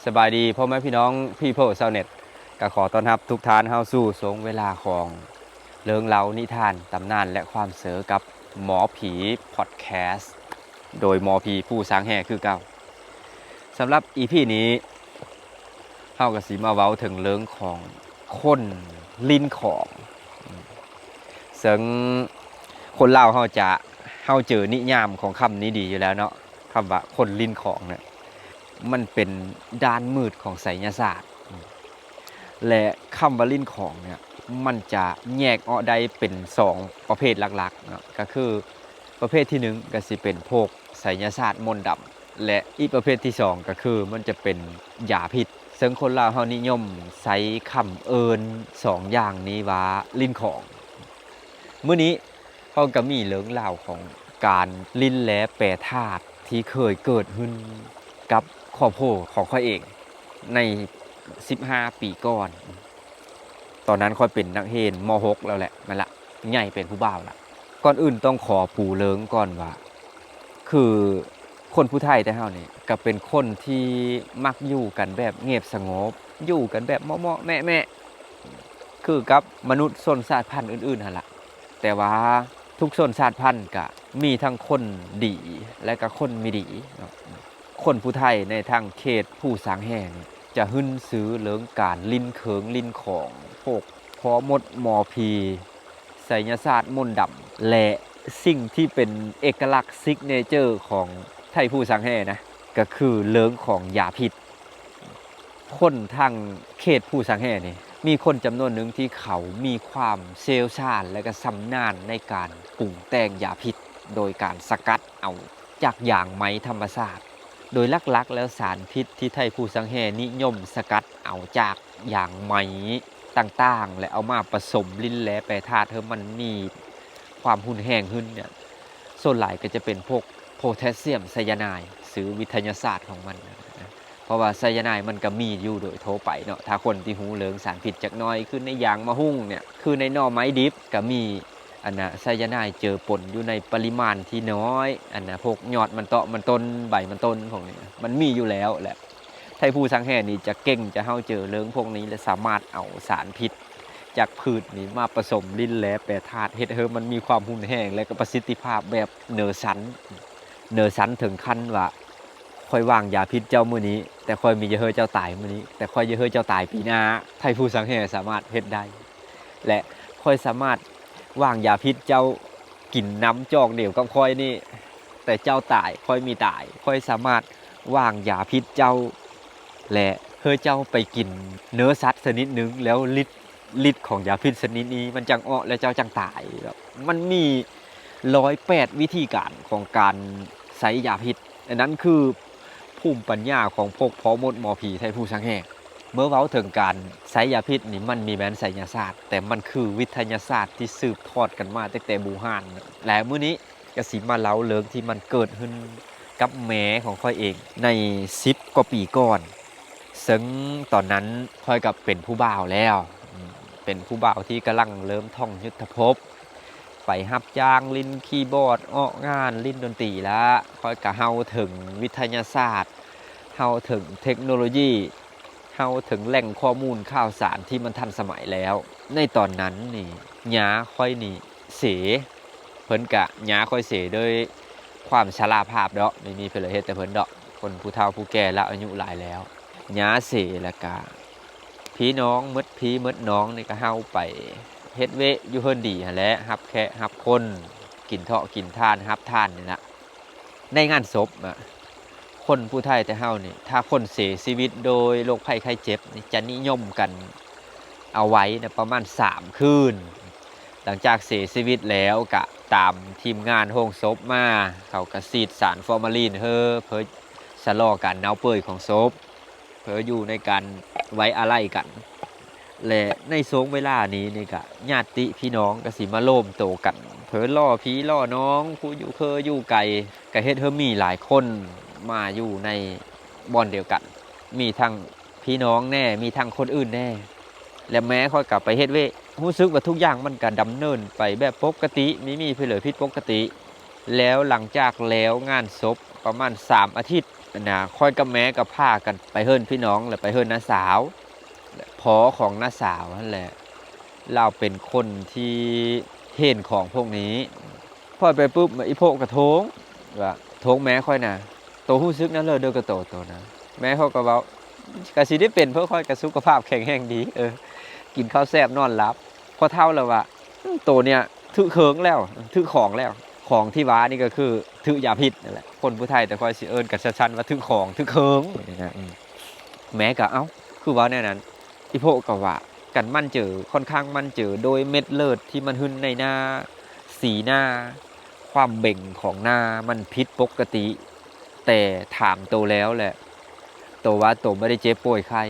ສະບາຍດີພໍ່ແມ່ພີ່ນ້ອງ People ຊາວເນັດ ກໍຂໍຕ້ອນຮັບທຸກທ່ານເຂົ້າສູ່ຊ່ວງເວລາຂອງເລື່ອງເລົ່ານິທານ, ຕຳນານ ແລະ ຄວາມເຊີກັບໝໍຜີ Podcast ໂດຍໝໍຜີຜູ້ສ້າງແຮ່ຄືເກົ່າ. ສຳລັບ ອີພີ ນີ້ ເຮົາກໍຊິມາເວົ້າເຖິງເລື່ອງຂອງຄົນລິນຂອງ ເຊິ່ງຄົນລາວເຮົາຈະ ເຮົາເຈີນິຍາມຂອງຄຳນີ້ດີຢູ່ແລ້ວເນາະ, ຄຳວ່າຄົນລິນຂອງເນຍ ມັນເປັນດ້ານມືດຂອງໄສຍະສາດ ແລະ ຄຳວ່າລິນຂອງເນຍ ມັນຈະແຍກອອກໄດ້ເປັນສອງປະເພດຫຼັກໆເນາະ, ກໍຄືປະເພດທີໜຶ່ງ ກໍຊິເປັນພວກໄສຍະສາດມົນດຳ ແລະ ອີກປະເພດທີສອງ ກໍຄືມັນຈະເປັນຢາພິດ, ເຊິ່ງຄົນລາວເຮົານິຍົມໃຊ້ຄຳເອີ້ນສອງຢ່າງນີ້ວ່າລິນຂອງ. ມື້ນີ້ເຮົາກໍມີເລື່ອງລາວຂອງການລິນແລແປທາດທີ່ເຄີຍເກີດຂຶ້ນກັບຄອບຄົວຂອງຂ້ອຍເອງໃນສິບຫ້າປີກ່ອນ. ຕອນນັ້ນຂ້ອຍເປັນນັກຮຽນ ມໍຫົກ ແລ້ວແຫຼະ, ນັ້ນລະ ໃຫຍ່ເປັນຜູ້ບ່າວລະ. ກ່ອນອື່ນຕ້ອງຂໍປູເລື່ອງກ່ອນວ່າ ຄືຄົນຜູ້ໄທແຕ່ເຮົານີ້ ກໍເປັນຄົນທີ່ມັກຢູ່ກັນແບບງຽບສະຫງົບ, ຢູ່ກັນແບບເໝາະໆແມະໆ ຄືກັບມະນຸດຊົນຊາດພັນອື່ນໆຫັ້ນລະ. ແຕ່ວ່າທຸກຊົນຊາດພັນກະມີທັງຄົນດີ ແລະກະຄົນມີດີເນາະ. ຄົນຜູ້ໄທໃນທາງເຂດພູຊາງແຮ່ນີ້ ຈະຂຶ້ນຊື່ເລື່ອງການລິນເຄື່ອງລິນຂອງ ພວກພໍ່ມົດໝໍຜີ, ໄສຍະສາດມົນດຳ ແລະ ສິ່ງທີ່ເປັນເອກະລັກ signature ຂອງໄທພູຊາງແຮ່ນະ ກໍຄືເລື່ອງຂອງຢາພິດ. ຄົນທາງເຂດພູຊາງແຮ່ນີ້ ມີຄົນຈຳນວນໜຶ່ງທີ່ເຂົາມີຄວາມຊ່ຽວຊານ ແລະກໍຊຳນານໃນການປຸງແຕ່ງຢາພິດ ໂດຍການສະກັດເອົາຈາກຢາງໄມ້ທຳມະຊາດ. ໂດຍຫຼັກໆແລ້ວ ສານພິດທີ່ໄທພູຊາງແຮ່ນິຍົມສະກັດເອົາຈາກຢາງໄມ້ຕ່າງໆ ແລະ ເອົາມາປະສົມລິນແລແປທາດໃຫ້ມັນມີຄວາມຮຸນແຮງຂຶ້ນເນຍ ສ່ວນຫຼາຍກໍຈະເປັນພວກໂພແທດຊຽມໄຊຍາໄນ ຊື່ວິທະຍາສາດຂອງມັນນະ. ເພາະວ່າໄຊຍາໄນມັນກໍມີຢູ່ໂດຍທົ່ວໄປເນາະ, ຖ້າຄົນທີ່ຮູ້ເລື່ອງສານພິດຈັກໜ້ອຍ ຄືໃນຢາງມະຮຸ່ງເນຍ ຄືໃນໜໍ່ໄມ້ດິບກໍມີ ອັນນະ ໄຊຍາໄນເຈືອປົນຢູ່ໃນປະລິມານທີ່ນ້ອຍ, ອັນນະ ພວກຍອດມັນເຕາະມັນຕົ້ນ ໃບມັນຕົ້ນພວກນີ້ ມັນມີຢູ່ແລ້ວແຫຼະ. ໄທພູຊາງແຮ່ນີ້ຈະເກັ່ງ ຈະເຮົາເຈີເລື່ອງພວກນີ້ ແລະ ສາມາດເອົາສານພິດຈາກພືດນີ້ມາປະສົມລິນແລແປທາດ ເຮັດໃຫ້ມັນມີຄວາມຮຸນແຮງ ແລະ ກໍປະສິດທິພາບແບບເໜືອຊັ້ນ, ເໜືອຊັ້ນເຖິງຂັ້ນວ່າ ຂ້ອຍວາງຢາພິດເຈົ້າມື້ນີ້ ແຕ່ຂ້ອຍມີຢາເຮີເຈົ້າຕາຍມື້ນີ້ ແຕ່ຂ້ອຍຢາເຮີເຈົ້າຕາຍປີໜ້າ. ໄທພູຊາງແຮ່ສາມາດເຮັດໄດ້ ແລະ ຂ້ອຍສາມາດວາງຢາພິດເຈົ້າກິນນ້ຳຈອກດຽວກັບຂ້ອຍນີ້ ແຕ່ເຈົ້າຕາຍ ຂ້ອຍມີຕາຍ. ຂ້ອຍສາມາດວາງຢາພິດເຈົ້າ ແລະ ເຮີເຈົ້າໄປກິນເນື້ອສັດຊະນິດໜຶ່ງ ແລ້ວລິດ ລິດຂອງຢາພິດຊະນິດນີ້ມັນຈັ່ງອອກ ແລ້ວເຈົ້າຈັ່ງຕາຍ. ແບບມັນມີຮ້ອຍແປດວິທີການຂອງການໃຊ້ຢາພິດ. ອັນນັ້ນຄືພູມປັນຍາຂອງພວກພໍ່ມົດໝໍຜີໄທພູຊາງແຮ່. ເມື່ອເວົ້າເຖິງການໃຊ້ຢາພິດນີ້ ມັນມີແມ່ນໄສຍະສາດ, ແຕ່ມັນຄືວິທະຍາສາດທີ່ສືບທອດກັນມາຕັ້ງແຕ່ບູຮານ. ແລະ ມື້ນີ້ກໍຊິມາເລົ່າເລື່ອງທີ່ມັນເກີດຂຶ້ນກັບແມ່ຂອງຂ້ອຍເອງໃນສິບກວ່າປີກ່ອນ. ເຊິ່ງຕອນນັ້ນຂ້ອຍກໍເປັນຜູ້ບ່າວແລ້ວ, ເປັນຜູ້ບ່າວທີ່ກຳລັງເລີ່ມທ່ອງຍຸດທະພົບ, ໄປຮັບຈ້າງຫຼິ້ນຄີບອດ, ອອກງານ, ຫຼິ້ນດົນຕີລະ. ຂ້ອຍກໍເລົ່າເຖິງວິທະຍາສາດ, ເລົ່າເຖິງເທັກໂນໂລຢີ, ເຮົາເຖິງແຫຼ່ງຂໍ້ມູນຂ່າວສານທີ່ມັນທັນສະໄໝແລ້ວ. ໃນຕອນນັ້ນນີ້ ຍ່າຂ້ອຍນີ້ເສ, ເພິ່ນກະຍ່າຂ້ອຍເສໂດຍຄວາມຊະລາພາບດອກ, ມີ ມີເພິ່ນລະເຮັດແຕ່ເພິ່ນດອກ, ຄົນຜູ້ເຖົ້າຜູ້ແກ່ລະອາຍຸຫຼາຍແລ້ວ. ຍ່າເສ ແລ້ວກະພີ່ນ້ອງໝົດ ພີ່ໝົດນ້ອງນີ້ກະເຮົາໄປເຮັດວຽກຢູ່ເຮືອນດີຫັ້ນແຫຼະ, ຮັບແຂກຮັບຄົນ, ກິນເທາະກິນທານ ຮັບທານນີ້ລະ. ໃນງານສົບນະ ຄົນຜູ້ໄທແຕ່ເຮົານີ້ ຖ້າຄົນເສຊີວິດໂດຍໂລກໄພໄຂ້ເຈັບນີ້ ຈະນິຍົມກັນເອົາໄວ້ນະ ປະມານສາມຄືນ. ຫຼັງຈາກເສຊີວິດແລ້ວ ກະຕາມທີມງານໂຮງສົບມາ, ເຂົາກະສີດສານຟໍມາລີນເຮີ ເພື່ອຊະລໍການເນົ່າເປື່ອຍຂອງສົບ. ເພື່ອຢູ່ໃນການໄວ້ອາໄລກັນ ແລະ ໃນຊ່ວງເວລານີ້ນີ້ກະ ຍາດຕິພີ່ນ້ອງກະຊິມາໂລມໂຕກັນ ເພື່ອລໍພີ່ລໍນ້ອງ ຜູ້ຢູ່ເຄີຢູ່ໄກ ກະເຮັດໃຫ້ມີຫຼາຍຄົນມາຢູ່ໃນບ່ອນດຽວກັນ ມີທັງພີ່ນ້ອງແດ່ ມີທັງຄົນອື່ນແດ່ ແລະ ແມ່ຂ້ອຍກະໄປເຮັດວຽກ. ຮູ້ສຶກວ່າທຸກຢ່າງມັນກະດຳເນີນໄປແບບປົກກະຕິ ມີ ມີເພິ່ນເລີຍຜິດປົກກະຕິ. ແລ້ວຫຼັງຈາກແລ້ວງານສົບປະມານສາມອາທິດ ອັນນ່າ ຂ້ອຍກັບແມ່ກໍພາກັນໄປເຮືອນພີ່ນ້ອງ ແລ້ວໄປເຮືອນນ້າສາວ ແລະ ພໍ່ຂອງນ້າສາວຫັ້ນແຫຼະ ລາວເປັນຄົນທີ່ເຫັນຂອງພວກນີ້. ຂ້ອຍໄປປຶບ ອີ່ໂພະກໍໂທງວ່າ ໂທງແມ່ຂ້ອຍນະ ໂຕຮູ້ສຶກແນວເລີເດີກະໂຕໂຕນະ. ແມ່ຂ້ອຍກໍເວົ້າ ກະຊິໄດ້ເປັນ ເພາະຂ້ອຍກະສຸຂະພາບແຂງແຮງດີ ເອີ ກິນເຂົ້າແຊບນອນຫຼັບ. ພໍ່ເຖົ້າລະວ່າ ອືມ ໂຕເນີ້ຍຖືກເຄີງແລ້ວ ຖືກຂອງແລ້ວ. ຂອງທີ່ວ່ານີ້ກໍຄືຖືກຢາພິດນັ້ນແຫຼະ. ຄົນຜູ້ໄທແຕ່ຂ້ອຍຊິເອີ້ນກັນສັ້ນໆວ່າຖືກຂອງ ຖືກເຄີງນີ້ນະ. ອືມ ແມ່ກໍ ເອົ້າ ຄືເວົ້າແນວນັ້ນ? ອີ່ໂພະກໍວ່າ ກັນໝັ້ນເຈີ ຂ້ອນຂ້າງໝັ້ນເຈີ ໂດຍເມັດເລືອດທີ່ມັນຫຶ່ນໃນໜ້າ ສີໜ້າ ຄວາມເບັງຂອງໜ້າມັນຜິດປົກກະຕິ. ແຕ່ຖາມໂຕແລ້ວແຫຼະ ໂຕວ່າໂຕບໍ່ໄດ້ເຈັບປ່ວຍໄຂ້.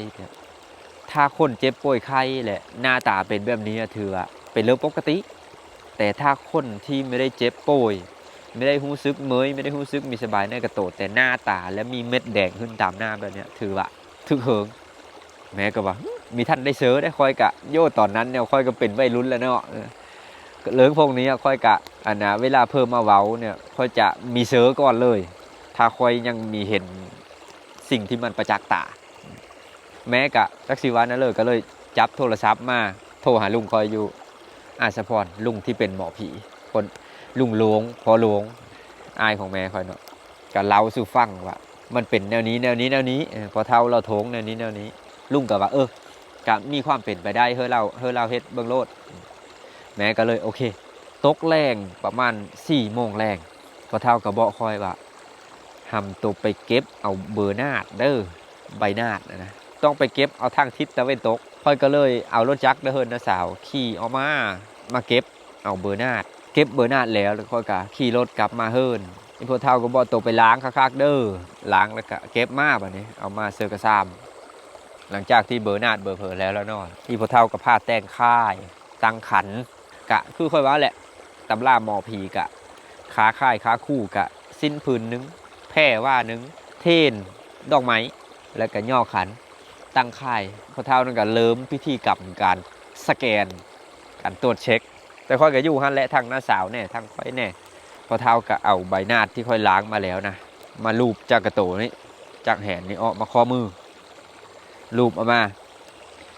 ຖ້າຄົນເຈັບປ່ວຍໄຂ້ ແລະ ໜ້າຕາເປັນແບບນີ້ ຖືວ່າເປັນເລື່ອງປົກກະຕິ. ແຕ່ຖ້າຄົນທີ່ບໍ່ໄດ້ເຈັບປ່ວຍ ບໍ່ໄດ້ຮູ້ສຶກເມີຍ ບໍ່ໄດ້ຮູ້ສຶກມີສະບາຍໃນກະໂຕ ແຕ່ໜ້າຕາ ແລະ ມີເມັດແດງຂຶ້ນຕາມໜ້າແບບນີ້ ຖືວ່າຖືກເຄີງ. ແມ່ກໍວ່າ ຫຶ ມີທ່ານໄດ້ເຊີໄດ້. ຂ້ອຍກະ ໂຢ ຕອນນັ້ນແນວຂ້ອຍກໍເປັນໄວລຸ້ນແລ້ວເນາະ ເອີ ເລື່ອງພວກນີ້ຂ້ອຍກະ ອັນນ່າ ເວລາເພິ່ນມາເວົ້ານີ້ ຂ້ອຍຈະມີເຊີກ່ອນເລີຍ ຖ້າຂ້ອຍຍັງມີເຫັນສິ່ງທີ່ມັນປະຈັກຕາ. ແມ່ກະຈັກຊິວ່າແນວເລີ ກໍເລີຍຈັບໂທລະສັບມາໂທຫາລຸງຂ້ອຍຢູ່ອາດສະພອນ ລຸງທີ່ເປັນໝໍຜີ ຄົນ ລຸງຫຼວງ ພໍ່ຫຼວງ ອ້າຍຂອງແມ່ຂ້ອຍເນາະ ກໍເລົ່າສູ່ຟັງວ່າ ມັນເປັນແນວນີ້ ແນວນີ້ ແນວນີ້ ເອີ ພໍ່ເຖົ້າລາວໂທງແນວນີ້ ແນວນີ້. ລຸງກໍວ່າ ເອີ ກໍມີຄວາມເປັນໄປໄດ້ ເຮີລາວ ເຮີລາວເຮັດເບິ່ງໂລດ. ແມ່ກໍເລີຍ ໂອເຄ. ຕົກແລງປະມານສີ່ໂມງແລງ ພໍ່ເຖົ້າກໍບອກຂ້ອຍວ່າ ຫ້າມໂຕໄປເກັບເອົາເບີນາດເດີ ໃບນາດນະ ຕ້ອງໄປເກັບເອົາທາງທິດຕາເວັນຕົກ. ຂ້ອຍກໍເລີຍເອົາລົດຈັກເດີ ເຮືອນນ້າສາວ ຂີ່ອອກມາ ມາເກັບເອົາເບີນາດ. ເກັບເບີນາດແລ້ວ ແລ້ວຂ້ອຍກໍຂີ່ລົດກັບມາເຮືອນ. ອີ່ພໍ່ເຖົ້າກໍບອກ ໂຕໄປລ້າງຄັກໆເດີ ລ້າງແລ້ວກໍເກັບມາ ບາດນີ້ເອົາມາເຊີກະຊາມ. ຫຼັງຈາກທີ່ເບີນາດເບີເພີແລ້ວ ແລ້ວເນາະ ອີ່ພໍ່ເຖົ້າກໍຜ່າແຕ່ງຄ້າຍ ຕັ້ງຂັນ ກະຄືຂ້ອຍເວົ້າແຫຼະ ຕຳລາໝໍຜີກະ ຄາຄ້າຍຄາຄູ່ກະ ສິ້ນຜືນໜຶ່ງ ແພ້ວ່າໜຶ່ງ ເທນ ດອກໄມ້ ແລ້ວກະຍໍຂັນ ຕັ້ງຄ້າຍ. ພໍ່ເຖົ້ານັ້ນກະເລີ່ມພິທີກຳການສະແກນ ການຕວດເຊັກ. ແຕ່ຂ້ອຍກະຢູ່ຫັ້ນແຫຼະ ທັງນ້າສາວແດ່ ທັງຂ້ອຍແດ່. ພໍ່ເຖົ້າກະເອົາໃບນາດທີ່ຂ້ອຍລ້າງມາແລ້ວນະ ມາລູບຈາກກະໂຕນີ້ ຈາກແຫນນີ້ອອກມາຂໍ້ມື ລູບເອົາມາ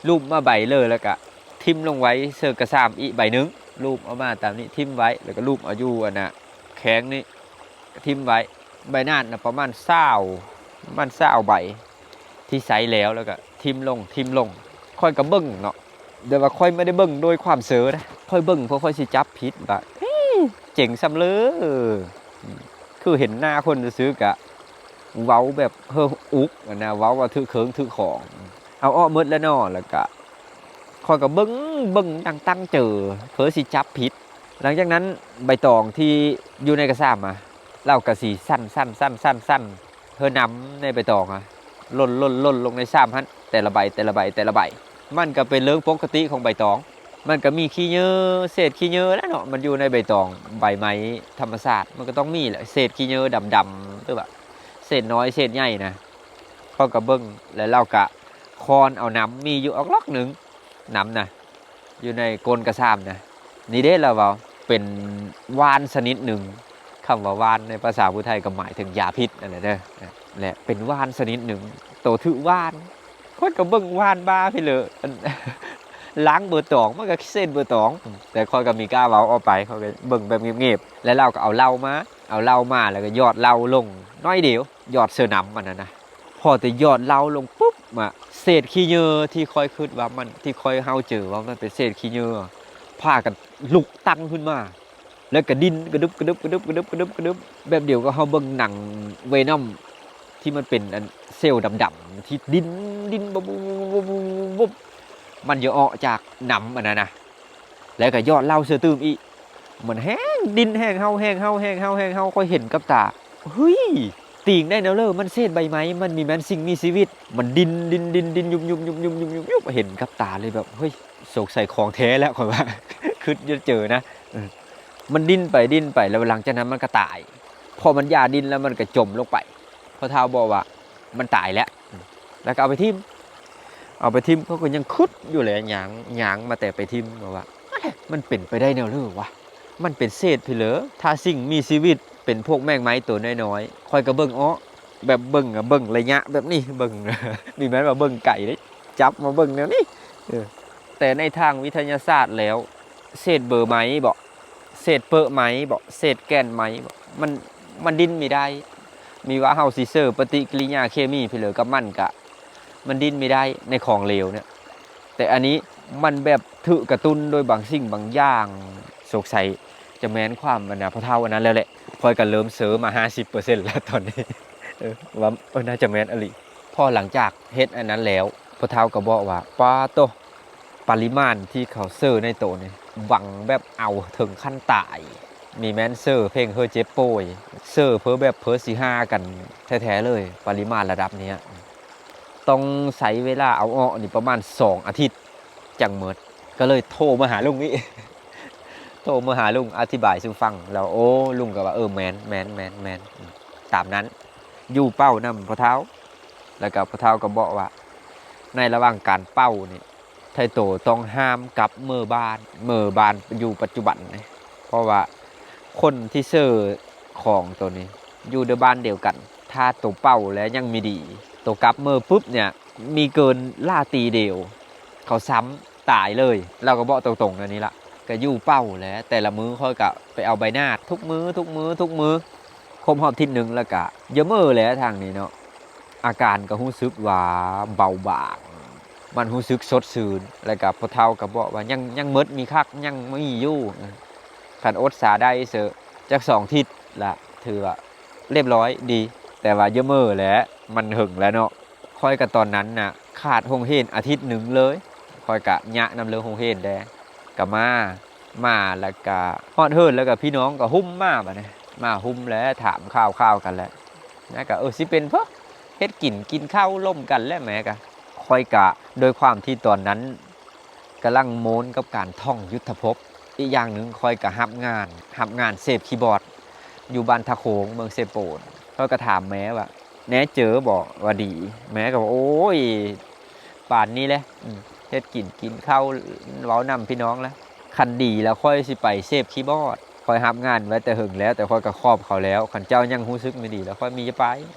ລູບມາໃບເລີ ແລ້ວກະຖິ້ມລົງໄວ້ເຊີກະຊາມອີກໃບໜຶ່ງ ລູບເອົາມາຕາມນີ້ຖິ້ມໄວ້ ແລ້ວກະລູບເອົາຢູ່ອັນນ່າແຂ້ງນີ້ ຖິ້ມໄວ້. ໃບນາດນະປະມານຊາວ ປະມານຊາວໃບ ທີ່ໃຊ້ແລ້ວ ແລ້ວກະຖິ້ມລົງ ຖິ້ມລົງ. ຂ້ອຍກະເບິ່ງເນາະ ແຕ່ວ່າຂ້ອຍບໍ່ໄດ້ເບິ່ງໂດຍຄວາມເຊີນະ ຂ້ອຍເບິ່ງເພື່ອຂ້ອຍຊິຈັບຜິດວ່າ ເອີ ເຈັງສ່ຳເລີ ຄືເຫັນໜ້າຄົນຊື່ໆ ກະເວົ້າແບບເຮີອຸກຫັ້ນນະ ເວົ້າວ່າຖືກເຄີງຖືກຂອງ. ເອົາອອກໝົດແລ້ວເນາະ ແລ້ວກະຂ້ອຍກະເບິ່ງ ເບິ່ງຢ່າງຕັ້ງເຈີ ເພື່ອຊິຈັບຜິດ. ຫຼັງຈາກນັ້ນໃບຕອງທີ່ຢູ່ໃນກະຊາມອະ ລາວກະຊິສັ້ນໆໆໆ ເຮີນ້ຳໃນໃບຕອງອະ ຫຼົ່ນໆໆລົງໃນຊາມຫັ້ນ ແຕ່ລະໃບ ແຕ່ລະໃບ ແຕ່ລະໃບ ມັນກະເປັນເລື່ອງປົກກະຕິຂອງໃບຕອງ. ມັນກະມີຂີ້ເຫຍື້ອ ເສດຂີ້ເຫຍື້ອແຫຼະເນາະ ມັນຢູ່ໃນໃບຕອງ ໃບໄມ້ທຳມະຊາດ ມັນກະຕ້ອງມີແຫຼະ ເສດຂີ້ເຫຍື້ອດຳໆ ຫຼືວ່າເສດນ້ອຍເສດໃຫຍ່ນະ. ຂ້ອຍກະເບິ່ງ ແລ້ວລາວກະຄ້ອນເອົານ້ຳ ມີຢູ່ອອກລັອກໜຶ່ງ ນ້ຳນະ ຢູ່ໃນກົ້ນກະຊາມນະ. ນີ້ເດ້ລາວເວົ້າ ເປັນຫວ້ານຊະນິດໜຶ່ງ. ຄຳວ່າຫວ້ານໃນພາສາຜູ້ໄທກໍໝາຍເຖິງຢາພິດນັ້ນແຫຼະເດີ ແລະ ເປັນຫວ້ານຊະນິດໜຶ່ງ ໂຕຖືກຫວ້ານ. ຂ້ອຍກໍເບິ່ງຫວ້ານບ້າພີ້ເລີ ອັນ ລ້າງເບີຕອງ ມັນກໍເສດເບີຕອງ. ແຕ່ຂ້ອຍກໍມີກ້າເວົ້າອອກໄປ ຂ້ອຍກໍເບິ່ງແບບງຽບໆ ແລ້ວລາວກໍເອົາເຫຼົ້າມາ ເອົາເຫຼົ້າມາ ແລ້ວກໍຢອດເຫຼົ້າລົງໜ້ອຍດຽວ ຢອດເຊີນ້ຳອັນນັ້ນນະ. ພໍແຕ່ຢອດເຫຼົ້າລົງປຸບມາ ເສດຂີ້ເຫຍື້ອທີ່ຂ້ອຍຄິດວ່າມັນ ທີ່ຂ້ອຍເຮົາເຈີວ່າມັນເປັນເສດຂີ້ເຫຍື້ອ ພາກັນລຸກຕັ້ງຂຶ້ນມາ ແລ້ວກະດີ້ນກະດຶບກະດຶບ ແບບດຽວກັບເຮົາເບິ່ງໜັງເວນອມ ທີ່ມັນເປັນອັນເຊວດຳໆ ທີ່ດີ້ນ ດີ້ນ ມັນຈະອອກຈາກນ້ຳອັນນັ້ນນະ. ແລ້ວກໍຢອດເຫຼົ້າເສີຕື່ມອີກ ມັນແຮງ ດິ້ນແຮງເຫົ່າ ແຮງເຫົ່າ ແຮງເຫົ່າ ແຮງເຫົ່າ ຂ້ອຍເຫັນກັບຕາ ເຮີ້ຍ ຕີງໄດ້ແນວເລີ ມັນເສດໃບໄມ້ ມັນມີແມ່ນສິ່ງມີຊີວິດ ມັນດິ້ນ ດິ້ນ ດິ້ນ ດິ້ນ ຍຸບ ຍຸບ ຍຸບ ເຫັນກັບຕາເລີຍແບບ ເຮີ້ຍ ສົງໄສຂອງແທ້ແລ້ວ ຂ້ອຍວ່າ ຄິດຈະເຈີນະ ເອີ ມັນດິ້ນໄປ ດິ້ນໄປ ແລ້ວຫຼັງຈາກນັ້ນມັນກໍຕາຍ ພໍມັນຢ່າດິ້ນແລ້ວມັນກໍຈົມລົງໄປ ພໍ່ເຖົ້າບອກວ່າ ມັນຕາຍແລ້ວ ແລ້ວກໍເອົາໄປຖິ້ມ ເອົາໄປຖິ້ມ ເຂົາກໍຍັງຄຶດຢູ່ແຫຼະ ຍ່າງ ຍ່າງມາແຕ່ໄປຖິ້ມ ວ່າ ອັນແຫຼະ ມັນເປັນໄປໄດ້ແນວເລີວະ ມັນເປັນເສດພີ້ເລີ ຖ້າສິ່ງມີຊີວິດເປັນພວກແມງໄມ້ໂຕນ້ອຍໆ ຂ້ອຍກໍເບິ່ງອອກ ແບບເບິ່ງ ເບິ່ງໄລຍະແບບນີ້ ເບິ່ງ ມີແມ່ນວ່າເບິ່ງໄກເດ້ ຈັບມາເບິ່ງແນວນີ້ ເອີ ແຕ່ໃນທາງວິທະຍາສາດແລ້ວ ເສດເບີໄມ້ບໍ ເສດເປິໄມ້ບໍ ເສດແກ່ນໄມ້ບໍ ມັນ ມັນດິ້ນມີໄດ້ ມີວ່າເຮົາຊິເສີປະຕິກິລິຍາເຄມີພີ້ເລີກັບມັນກະ ມັນດິ້ນມີໄດ້ໃນຂອງເຫຼວເນຍ ແຕ່ອັນນີ້ມັນແບບຖືກກະຕຸ້ນໂດຍບາງສິ່ງບາງຢ່າງ ສົງໄສຈະແມ່ນຄວາມອັນນະ ພໍ່ເຖົ້າອັນນັ້ນແລ້ວແຫຼະ ຂ້ອຍກະເລີ່ມເຊີມາຫ້າສິບເປີເຊັນແລ້ວຕອນນີ້ ເອີ ວ່າ ເອີ ໜ້າຈະແມ່ນອີ່ຫຼີ ພໍຫຼັງຈາກເຮັດອັນນັ້ນແລ້ວ ພໍ່ເຖົ້າກໍບອກວ່າ ປາໂຕ ປະລິມານທີ່ເຂົາເຊີໃນໂຕນີ້ ຫວັງແບບເອົາເຖິງຂັ້ນຕາຍ ມີແມ່ນເຊີເພງເຮີເຈັບປ່ວຍ ເຊີເພີແບບເພີຊິຫາກັນແທ້ໆເລີຍ ປະລິມານລະດັບເນີ້ຍ ຕ້ອງໃຊ້ເວລາເອົາອອກນີ້ປະມານສອງອາທິດຈັ່ງໝົດ ກໍເລີຍໂທມາຫາລຸງອີກ ໂທມາຫາລຸງອະທິບາຍສູ່ຟັງ ແລ້ວ ໂອ້ ລຸງກໍວ່າ ເອີ ແມ່ນ ແມ່ນ ແມ່ນ ແມ່ນ ຕາມນັ້ນ ຢູ່ເປົ້ານຳພໍ່ເຖົ້າ ແລ້ວກໍພໍ່ເຖົ້າກໍບອກວ່າ ໃນລະຫວ່າງການເປົ້ານີ້ ໄທໂຕຕ້ອງຫ້າມກັບເມືອບ້ານ ເມືອບ້ານຢູ່ປັດຈຸບັນນີ້ ເພາະວ່າຄົນທີ່ເຊີຂອງໂຕນີ້ ຢູ່ໃນບ້ານດຽວກັນ ຖ້າໂຕເປົ້າແລ້ວຍັງມີດີ ໂຕກັບເມືອປຶບເນີ້ຍ ມີເກີນລາຕີດຽວ ເຂົາຊ້ຳຕາຍເລີຍ ລາວກໍບອກຕົງໆແນວນີ້ລະ ກໍຢູ່ເປົ້າແຫຼະ ແຕ່ລະມື້ຂ້ອຍກໍໄປເອົາໃບໜາດ ທຸກມື້ ທຸກມື້ ທຸກມື້ ຄົບຮອບທິດໜຶ່ງ ແລ້ວກະຢ່າເມີແຫຼະທາງນີ້ເນາະ ອາການກໍຮູ້ສຶກວ່າເບົາບາງ ມັນຮູ້ສຶກສົດຊື່ນ ແລ້ວກະພໍ່ເຖົ້າກໍບອກວ່າ ຍັງ ຍັງໝົດມີຄັກ ຍັງມີຢູ່ ຄັນອົດສາໄດ້ເສີ ຈັກສອງທິດລະ ຖືວ່າລຽບຮ້ອຍດີ ແຕ່ວ່າຢ່າເມີແຫຼະ ມັນເຫິງແລ້ວເນາະ. ຂ້ອຍກໍຕອນນັ້ນນະ ຂາດໂຮງຮຽນອາທິດໜຶ່ງເລີຍ ຂ້ອຍກະຍະນຳເລີໂຮງຮຽນແດ່ ກະມາ ມາແລ້ວກະຮອດເຮືອນ ແລ້ວກະພີ່ນ້ອງກໍຫຸ້ມມາ ບາດນີ້ມາຫຸ້ມແລ້ວ ຖາມຂ່າວໆກັນແຫຼະ ແລ້ວກະ ເອີ ຊິເປັນເພີ້ ເຮັດກິນ ກິນເຂົ້າລົມກັນແຫຼະ ແມ່ກະ ຂ້ອຍກະ ໂດຍຄວາມທີ່ຕອນນັ້ນກຳລັງໂມນກັບການທ່ອງຍຸດທະພົບ ອີກຢ່າງໜຶ່ງຂ້ອຍກະຮັບງານ ຮັບງານເສບຄີບອດ ຢູ່ບ້ານທ່າໂຂງ ເມືອງເຊໂປນ ຂ້ອຍກໍຖາມແມ່ວ່າ ແນ່ເຈີບໍ່ວ່າດີ ແມ່ກໍວ່າ ໂອ້ຍ ປານນີ້ແຫຼະ ອືມ ເຮັດກິນ ກິນເຂົ້າ ເວົ້ານຳພີ່ນ້ອງແຫຼະ ຄັນດີແລ້ວຂ້ອຍຊິໄປເສບຄີບອດ ຂ້ອຍຮັບງານໄວ້ແຕ່ເຫິງແລ້ວ ແຕ່ຂ້ອຍກໍຂອບເຂົາແລ້ວ ຄັນເຈົ້າຍັງຮູ້ສຶກບໍ່ດີແລ້ວ ຂ້ອຍມີຈະໄປ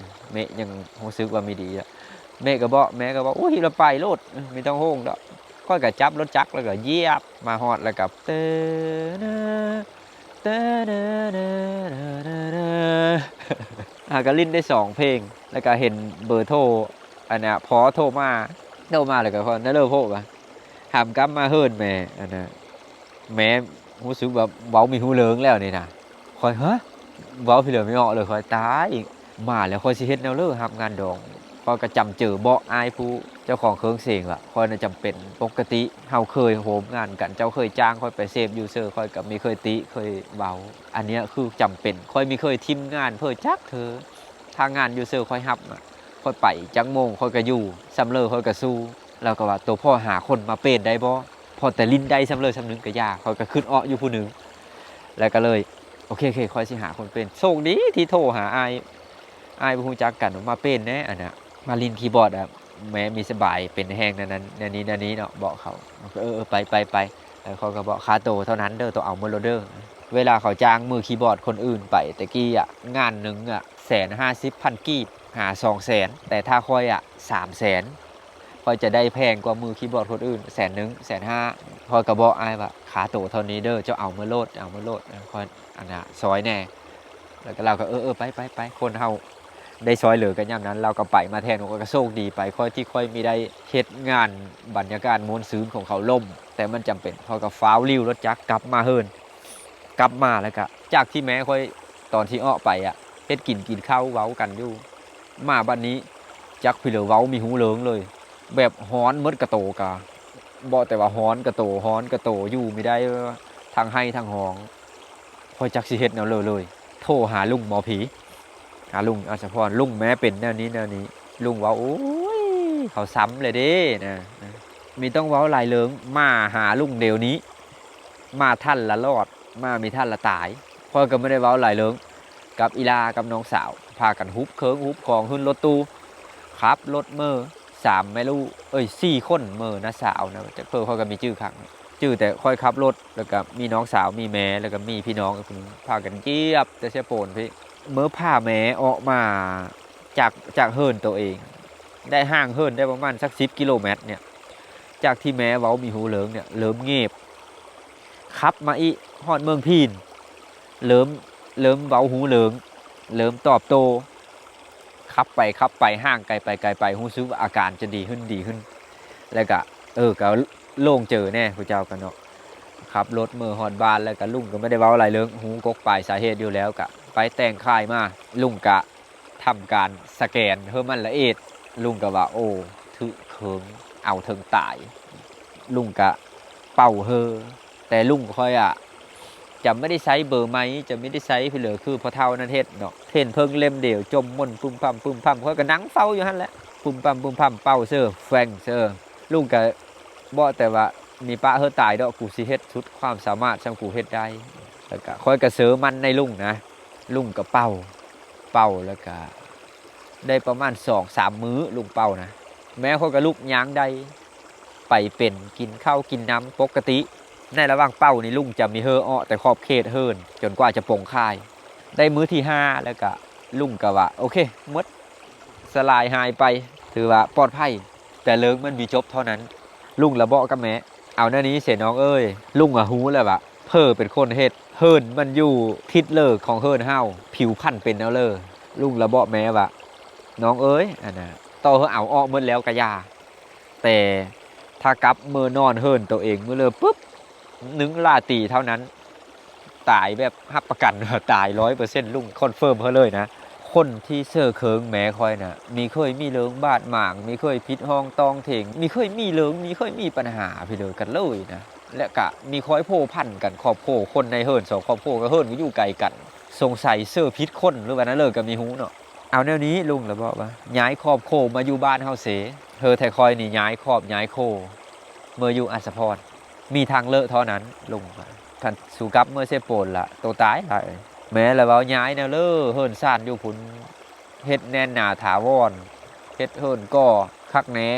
ແມ່ຍັງຮູ້ສຶກວ່າມີດີ ແມ່ກໍບອກ ແມ່ກໍບອກ ໂອ້ຍ ລະໄປໂລດ ອືມ ບໍ່ຕ້ອງຫ່ວງດອກ ຂ້ອຍກໍຈັບລົດຈັກ ແລ້ວກໍຢຽບ ມາຮອດແລ້ວກໍ ເຕີນາ ເຕີນານານານານາ ຫາກໍຫຼິ້ນໄດ້ສອງເພງ ແລ້ວກໍເຫັນເບີໂທ ອັນນະ ພໍ່ໂທມາ ໂທມາແລ້ວກໍ ນະເລີໂພກະ ຖາມກັບມາເຮືອນແມ່ ອັນນະ ແມ່ຮູ້ສຶກວ່າເວົ້າມີຫູເລີງແລ້ວນີ້ນະ ຂ້ອຍ ຮະ ເວົ້າພີ້ເລີມີອອກເລີຍ ຂ້ອຍຕາຍ ມາແລ້ວຂ້ອຍຊິເຮັດແນວເລີ ຮັບງານດອງ ຂ້ອຍກໍຈຳເຈີບອກອ້າຍຜູ້ເຈົ້າຂອງເຄື່ອງສຽງວ່າ ຂ້ອຍນະຈຳເປັນ ປົກກະຕິເຮົາເຄີຍໂຮມງານກັນ ເຈົ້າເຄີຍຈ້າງຂ້ອຍໄປເສບຢູ່ເຊີ ຂ້ອຍກໍມີເຄີຍຕິເຄີຍເວົ້າ ອັນເນີ້ຍຄືຈຳເປັນ ຂ້ອຍມີເຄີຍຖິ້ມງານເພີ້ຈັກເທື່ອ ຖ້າງານຢູ່ເຊີຂ້ອຍຮັບນະ ຂ້ອຍໄປຈັກໂມງຂ້ອຍກໍຢູ່ ສ່ຳເລີຂ້ອຍກໍສູ້ ລາວກໍວ່າ ໂຕພໍ່ຫາຄົນມາເປນໄດ້ບໍ່? ພໍແຕ່ຫຼິ້ນໄດ້ສ່ຳເລີສ່ຳໜຶ່ງກໍຢ່າ ຂ້ອຍກໍຄຶດອອກຢູ່ຜູ້ໜຶ່ງ ແລ້ວກໍເລີຍ ໂອເຄໆ ຂ້ອຍຊິຫາຄົນເປັນ ໂຊກດີທີ່ໂທຫາອ້າຍ ອ້າຍບໍ່ຮູ້ຈັກກັນ ມາເປັນແດ່ ອັນນະ ມາຫຼິ້ນຄີບອດອະ ແມ່ມີສະບາຍເປັນແຮງແນວນັ້ນແນວນີ້ແນວນີ້ເນາະ ບອກເຂົາ ເອີໆ ໄປໆໆ ແລ້ວເຂົາກໍບອກ ຄ່າໂຕເທົ່ານັ້ນເດີ ໂຕເອົາໝົດໂລດເດີ ເວລາເຂົາຈ້າງມືຄີບອດຄົນອື່ນໄປແຕ່ກີ້ອະ ງານໜຶ່ງອະ ແສນຫ້າສິບພັນກີບຫາສອງແສນ ແຕ່ຖ້າຂ້ອຍອະ ສາມແສນ ຂ້ອຍຈະໄດ້ແພງກວ່າມືຄີບອດຄົນອື່ນແສນໜຶ່ງ ແສນຫ້າ ຂ້ອຍກໍບອກອ້າຍວ່າ ຄ່າໂຕເທົ່ານີ້ເດີ ເຈົ້າເອົາມາໂລດ ເອົາມາໂລດ ຂ້ອຍ ອັນນະ ຊ່ອຍແດ່ ແລ້ວກໍລາວກໍ ເອີໆ ໄປໆໆ ຄົນເຮົາໄດ້ຊ່ອຍເຫຼືອກັນຍາມນັ້ນ ລາວກໍໄປມາແທນ ຂ້ອຍກໍໂຊກດີໄປ ຂ້ອຍທີ່ຂ້ອຍມີໄດ້ເຮັດງານບັນຍາກາດມ່ວນຊື່ນຂອງເຂົາລົ້ມ ແຕ່ມັນຈຳເປັນ ຂ້ອຍກໍຟ້າວລິ້ວລົດຈັກກັບມາເຮືອນ ກັບມາແລ້ວກະ ຈາກທີ່ແມ່ຂ້ອຍຕອນທີ່ອອກໄປອະ ເຮັດກິນ ກິນເຂົ້າເວົ້າກັນຢູ່ ມາບັດນີ້ ຈັກພີ້ເລີເວົ້າມີຫູເລີງເລີຍ ແບບຮ້ອນໝົດກະໂຕກະ ບໍ່ແຕ່ວ່າຮ້ອນກະໂຕ ຮ້ອນກະໂຕ ຢູ່ບໍ່ໄດ້ ທັງໄຫ້ທັງຮ້ອງ ຂ້ອຍຈັກຊິເຮັດແນວເລີເລີຍ ໂທຫາລຸງໝໍຜີ ຫາລຸງອັດສະພອນ ລຸງ ແມ່ເປັນແນວນີ້ແນວນີ້ ລຸງເວົ້າ ໂອ້ຍ ເຂົາຊ້ຳແລ້ວເດ້ນະ ມີຕ້ອງເວົ້າຫຼາຍເລີງ ມາຫາລຸງດຽວນີ້ ມາທັນລະລອດ ມາມີທັນລະຕາຍ ຂ້ອຍກໍບໍ່ໄດ້ເວົ້າຫຼາຍເລື່ອງ ກັບອີ່ຫຼ້າກັບນ້ອງສາວ ພາກັນຮຸບເຄື່ອງຮຸບຂອງ ຂຶ້ນລົດຕູ້ ຂັບລົດເມີ ສາມແມ່ລູກ ເອີຍ ສີ່ຄົນ ເມີນ້າສາວນະ ຈັກເພີ້ ຂ້ອຍກໍມີຈື່ຄັກ ຈື່ແຕ່ຂ້ອຍຂັບລົດ ແລ້ວກໍມີນ້ອງສາວ ມີແມ່ ແລ້ວກໍມີພີ່ນ້ອງອີກຜູ້ໜຶ່ງ ພາກັນຢຽບແຕ່ເຊໂປນພີ້ ເມີພາແມ່ອອກມາ ຈາກ ຈາກເຮືອນໂຕເອງ ໄດ້ຫ່າງເຮືອນໄດ້ປະມານສັກສິບກິໂລແມັດເນຍ ຈາກທີ່ແມ່ເວົ້າມີຫູເຫຼີງເນຍ ເລີ່ມເງບ ຂັບມາອີກຮອດເມືອງພີນ ເລີ່ມ ເລີ່ມເວົ້າຫູເຫຼີງ ເລີ່ມຕອບໂຕ້ ຂັບໄປຂັບໄປ ຫ່າງໄກໄປໄກໄປ ຮູ້ສຶກວ່າອາການຈະດີຂຶ້ນ ດີຂຶ້ນ ແລ້ວກະ ເອີ ກະໂລ່ງເຈີແດ່ ຜູ້ເຈົ້າກະເນາະ. ຂັບລົດເມືອຮອດບ້ານ ແລ້ວກະລຸງກະບໍ່ໄດ້ເວົ້າຫຼາຍເລື່ອງ ຮູ້ກົກປາຍສາເຫດຢູ່ແລ້ວ ກະໄປແຕ່ງຄ້າຍມາ ລຸງກະ ທຳການສະແກນເຮີມັນລະອຽດ ລຸງກະວ່າ ໂອ້ ຖືກເຄີງເອົາເຖິງຕາຍ ລຸງກະເປົ່າເຮີ ແຕ່ລຸງຂ້ອຍອະ ຈະບໍ່ໄດ້ໃຊ້ເບີໄມ້ ຈະບໍ່ໄດ້ໃຊ້ພີ້ເລີ ຄືພໍ່ເຖົ້ານັ້ນເຮັດເນາະ ເຫັນເພິ່ງເຫຼັ້ມດຽວ ຈົ່ມມົນປຶ້ມປ້ຳປຶ້ມປ້ຳ ຂ້ອຍກະນັ່ງເຝົ້າຢູ່ຫັ້ນແຫຼະ ປຶ້ມປ້ຳປຶ້ມປ້ຳ ເປົ່າເຊີ ແຟງເຊີ ລຸງກະ ເບາະແຕ່ວ່າ ມີປະເຮີຕາຍເດາະ ກູຊິເຮັດສຸດຄວາມສາມາດສ່ຳກູເຮັດໄດ້ ແລ້ວກະ ຂ້ອຍກະເຊີໝັ້ນໃນລຸງນະ ລຸງກະເປົ່າ ເປົ່າແລ້ວກະ ໄດ້ປະມານສອງສາມມື້ລຸງເປົ່ານະ ແມ່ຂ້ອຍກະລຸກຍ່າງໄດ້ ໄປເປັນ ກິນເຂົ້າກິນນ້ຳປົກກະຕິ ໃນລະຫວ່າງເປົ່ານີ້ ລຸງຈະມີເຮີເອາະແຕ່ຂອບເຂດເຮືອນ ຈົນກວ່າຈະປົງຄ້າຍ ໄດ້ມື້ທີຫ້າແລ້ວກະ ລຸງກະວ່າ ໂອເຄ ໝົດ ສະຫຼາຍຫາຍໄປ ຖືວ່າປອດໄພ ແຕ່ເລື່ອງມັນມີຈົບເທົ່ານັ້ນ ລຸງລະເບາະກັບແມ່ ເອົາແນວນີ້ເສນ້ອງເອີຍ ລຸງອະຮູ້ແລ້ວວ່າ ເຜເປັນຄົນເຮັດ ເຮືອນມັນຢູ່ທິດເລີຂອງເຮືອນເຮົາ ຜິວພັນເປັນແນວເລີ ລຸງລະເບາະແມ່ວ່າ ນ້ອງເອີຍ ອັນນະ ຕໍ່ເຮີເອົາອອກໝົດແລ້ວກະຢ່າ ແຕ່ຖ້າກັບເມືອນອນເຮືອນໂຕເອງມື້ເລີປຶບ ໜຶ່ງລາຕີເທົ່ານັ້ນ ຕາຍແບບຮັບປະກັນວ່າຕາຍຮ້ອຍເປີເຊັນ ລຸງຄອນເຟີມເຮົາເລີຍນະ. ຄົນທີ່ເຊີເຄີງແມ່ຂ້ອຍນະ ມີເຄີຍມີເລື່ອງບາດໝາງ ມີເຄີຍຜິດຮ້ອງຕ້ອງເຖງ ມີເຄີຍມີເລື່ອງ ມີເຄີຍມີປັນຫາພີ້ເລີກັນເລີຍນະ ແລະກະມີຄວາຍພົວພັນກັນ ຄອບຄົວຄົນໃນເຮືອນສອງຄອບຄົວ ກະເຮືອນກະຢູ່ໄກກັນ ສົງໄສເຊີຜິດຄົນ ຫຼືວ່ານັ້ນເລີກະມີຮູ້ເນາະ. ເອົາແນວນີ້ ລຸງລະເບາະວ່າ ຍ້າຍຄອບຄົວມາຢູ່ບ້ານເຮົາເສ ເຮີແທ້ຂ້ອຍນີ້ຍ້າຍຄອບຍ້າຍຄົວ ເມືອຢູ່ອັດສະພອນ ມີທາງເລີກເທົ່ານັ້ນ ລຸງວ່າ ຄັນສູກັບເມືອເຊໂປນລະ ໂຕຕາຍລະ. ແມ່ລະເວົ້າ ຍ້າຍແນວເລີ ເຮືອນຊານຢູ່ພຸ້ນ ເຮັດແໜ້ນໜາຖາວອນ ເຮັດເຮືອນກໍຄັກແນ່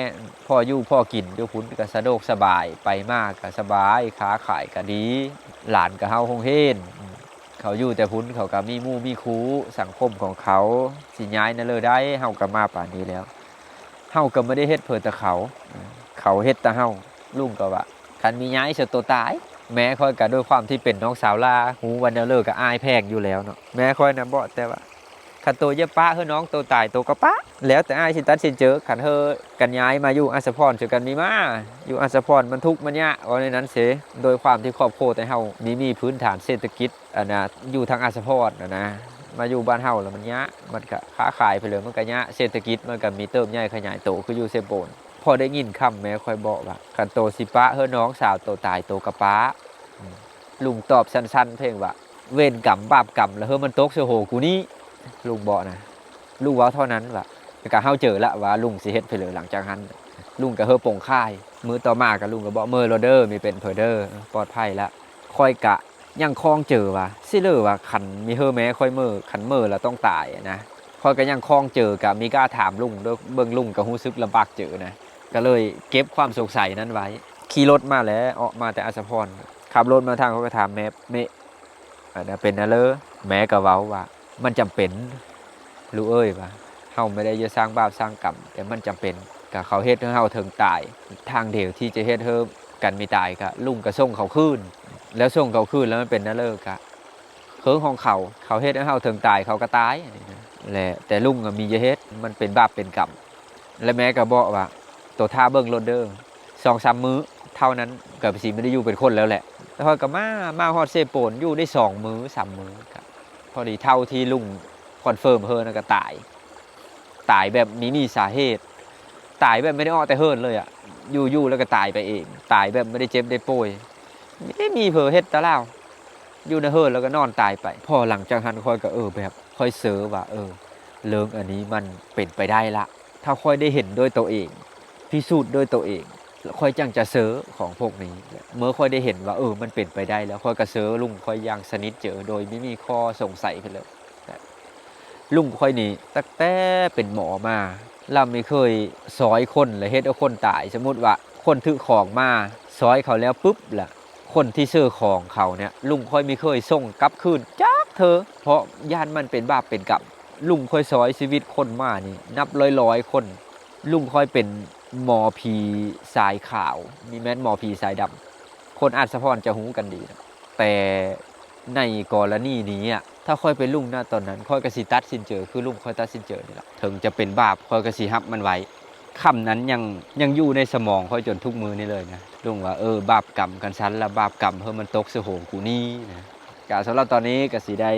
ພໍຢູ່ພໍກິນຢູ່ພຸ້ນ ກະສະດວກສະບາຍ ໄປມາກະສະບາຍ ຄ້າຂາຍກະດີ ຫຼານກະເຮົາໂຮງຮຽນ ເຂົາຢູ່ແຕ່ພຸ້ນ ເຂົາກະມີໝູ່ມີຄູ່ ສັງຄົມຂອງເຂົາ ຊິຍ້າຍແນວເລີໃດ ເຮົາກະມາປານນີ້ແລ້ວ ເຮົາກະບໍ່ໄດ້ເຮັດເພື່ອແຕ່ເຂົາ ເຂົາເຮັດແຕ່ເຮົາ. ລຸງກະວ່າ ຄັນມີຍ້າຍຊະໂຕຕາຍ. ແມ່ຂ້ອຍກະດ້ວຍຄວາມທີ່ເປັນນ້ອງສາວຫຼ້າ ຮູ້ວ່າແນວເລີກະອາຍແພງຢູ່ແລ້ວເນາະ. ແມ່ຂ້ອຍນະເບາະແຕ່ວ່າ ຄັນໂຕຢາກປະເຮີນ້ອງໂຕຕາຍ ໂຕກະປະ ແລ້ວແຕ່ອ້າຍຊິຕັດສິນເຈີ ຄັນເຮີກັນຍ້າຍມາຢູ່ອັດສະພອນ ເຊີກັນມີມາ ຢູ່ອັດສະພອນມັນທຸກມັນຍາກ ເວົ້າແນວນັ້ນເສ. ໂດຍຄວາມທີ່ຄອບຄົວແຕ່ເຮົາມີ ມີພື້ນຖານເສດຖະກິດ ອັນນະ ຢູ່ທາງອັດສະພອນຫັ້ນນະ ມາຢູ່ບ້ານເຮົາລະມັນຍາກ ມັນກະຄ້າຂາຍໄປເລີຍ ມັນກະຍາກ ເສດຖະກິດມັນກະມີເຕີບໃຫຍ່ຂະຫຍາຍໂຕ ຄືຢູ່ເຊໂປນ. ພໍໄດ້ຍິນຄຳແມ່ຂ້ອຍເບາະວ່າ ຄັນໂຕຊິປະເຮີນ້ອງສາວໂຕຕາຍ ໂຕກະປະ. ອືມ ລຸງຕອບສັ້ນໆພຽງວ່າ ເວນກຳບາບກຳ ລະເຮີມັນຕົກໃສ່ຫົວກູນີ້ ລຸງເບາະນະ. ລຸງເວົ້າເທົ່ານັ້ນວ່າ ແລ້ວກະເຮົາເຈີລະວ່າລຸງຊິເຮັດໄປເລີ. ຫຼັງຈາກຫັ້ນ ລຸງກະເຮີປົງຄ້າຍ ມື້ຕໍ່ມາກະລຸງກະເບາະ ເມີໂລດເດີ ມີເປັນເພີເດີ ປອດໄພລະ. ຂ້ອຍກະຍັງຄອງເຈີວ່າ ຊິເລີວ່າ ຄັນມີເຮີແມ່ຂ້ອຍເມີ ຄັນເມີລະຕ້ອງຕາຍນະ. ຂ້ອຍກະຍັງຄອງເຈີ ກະມີກ້າຖາມລຸງ ເບິ່ງລຸງກະຮູ້ສຶກລຳບາກເຈີນະ ກະເລີຍເກັບຄວາມສົງໄສນັ້ນໄວ້. ຂີ່ລົດມາແລ້ວ ອອກມາແຕ່ອັດສະພອນ ຂັບລົດມາທາງ ຂ້ອຍກະຖາມແມ່ ແມ່ ອັນນະ ເປັນແນວເລີ? ແມ່ກະເວົ້າວ່າ ມັນຈຳເປັນລູກເອີຍ ວ່າ ເຮົາບໍ່ໄດ້ຈະສ້າງບາບສ້າງກຳ ແຕ່ມັນຈຳເປັນ ກະເຂົາເຮັດໃຫ້ເຮົາເຖິງຕາຍ ທາງດຽວທີ່ຈະເຮັດໃຫ້ກັນມີຕາຍ ກະລຸງກະສົ່ງເຂົາຄືນ ແລ້ວສົ່ງເຂົາຄືນແລ້ວມັນເປັນແນວເລີ ກະເຄິ່ງຂອງເຂົາ ເຂົາເຮັດໃຫ້ເຮົາເຖິງຕາຍ ເຂົາກະຕາຍ ແລະ ແຕ່ລຸງອະມີຢ່າເຮັດ ມັນເປັນບາບເປັນກຳ. ແລະ ແມ່ກະເບາະວ່າ ໂຕຖ້າເບິ່ງໂລດເດີ ສອງສາມມື້ເທົ່ານັ້ນ ກະຊິບໍ່ໄດ້ຢູ່ເປັນຄົນແລ້ວແຫຼະ. ແລ້ວຂ້ອຍກະມາ ມາຮອດເຊໂປນ ຢູ່ໄດ້ສອງມື້ສາມມື້ ກະພໍດີເທົ່າທີ່ລຸງຄອນເຟີມເຮີນະ ກະຕາຍ ຕາຍແບບມີມີສາເຫດ ຕາຍແບບບໍ່ໄດ້ອອກແຕ່ເຮືອນເລີຍອະ ຢູ່ໆແລ້ວກະຕາຍໄປເອງ ຕາຍແບບບໍ່ໄດ້ເຈັບໄດ້ປ່ວຍ ມີມີເພີເຮັດຕາລາວ ຢູ່ໃນເຮືອນແລ້ວກະນອນຕາຍໄປ. ພໍຫຼັງຈາກຫັ້ນຂ້ອຍກະ ເອີ ແບບຂ້ອຍເຊີວ່າ ເອີ ເລື່ອງອັນນີ້ມັນເປັນໄປໄດ້ລະ ຖ້າຂ້ອຍໄດ້ເຫັນດ້ວຍໂຕເອງ ພິສູດດ້ວຍໂຕເອງ ຂ້ອຍຈັ່ງຈະເຊີຂອງພວກນີ້. ເມື່ອຂ້ອຍໄດ້ເຫັນວ່າ ເອີ ມັນເປັນໄປໄດ້ແລ້ວ ຂ້ອຍກະເຊີລຸງຂ້ອຍຢ່າງສະໜິດເຈີ ໂດຍບໍ່ມີຂໍ້ສົງໄສເລີຍ. ລຸງຂ້ອຍນີ້ຕັ້ງແຕ່ເປັນໝໍມາ ລະມີເຄີຍຊອຍຄົນ ລະເຮັດໃຫ້ຄົນຕາຍ. ສົມມຸດວ່າຄົນຖືກຂອງມາ ຊອຍເຂົາແລ້ວປຶບ ລະຄົນທີ່ຊື້ຂອງເຂົາເນຍ ລຸງຂ້ອຍມີເຄີຍສົ່ງກັບຄືນຈັກເທື່ອ ເພາະຢ້ານມັນເປັນບາບເປັນກຳ. ລຸງຂ້ອຍຊ່ອຍຊີວິດຄົນມານີ້ນັບຮ້ອຍໆຄົນ. ລຸງຂ້ອຍເປັນໝໍຜີສາຍຂາວ, ນີ້ແມ່ນໝໍຜີສາຍດຳ. ຄົນອາດສະພອນຈະຮູ້ກັນດີນະ, ແຕ່ໃນກໍລະນີນີ້ອະ ຖ້າຂ້ອຍເປັນລຸງນະຕອນນັ້ນ ຂ້ອຍກໍຊິຕັດສິນເຈີຄືລຸງຂ້ອຍຕັດສິນເຈີນີ້ລະ. ເຖິງຈະເປັນບາບ ຂ້ອຍກໍຊິຮັບມັນໄວ້. ຄຳນັ້ນຍັງ ຍັງຢູ່ໃນສະໝອງຂ້ອຍຈົນທຸກມື້ນີ້ເລີຍນະ. ລຸງວ່າ ເອີ ບາບກຳ, ຄັນຊັ້ນລະບາບກຳ ເຮີ້ ມັນຕົກໃສ່ຫົວກູນີ້ນະ. ກະສຳລັບຕອນນີ້ກໍຊິໄດ້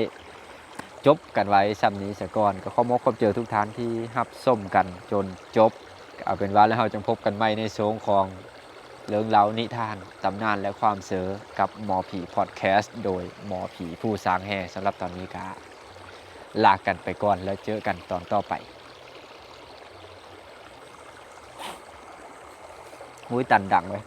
ຈົບກັນໄວ້ສ່ຳນີ້ສາກ່ອນ. ກໍຂອບອົກຂອບໃຈທຸກທ່ານທີ່ຮັບຊົມກັນຈົນຈົບ. ເອົາເປັນວ່າແລ້ວເຮົາຈັ່ງພົບກັນໃໝ່ໃນຊ່ວງຂອງເລື່ອງເລົ່ານິທານ, ຕຳນານ ແລະ ຄວາມເຊີກັບໝໍຜີພອດແຄສ ໂດຍໝໍຜີຜູ້ສ້າງແຮ່. ສຳລັບຕອນນີ້ກໍລາກັນໄປກ່ອນ ແລ້ວເຈີກັນຕອນຕໍ່ໄປ. ໂອ້ຍ ຕັນດັງເວີຍ.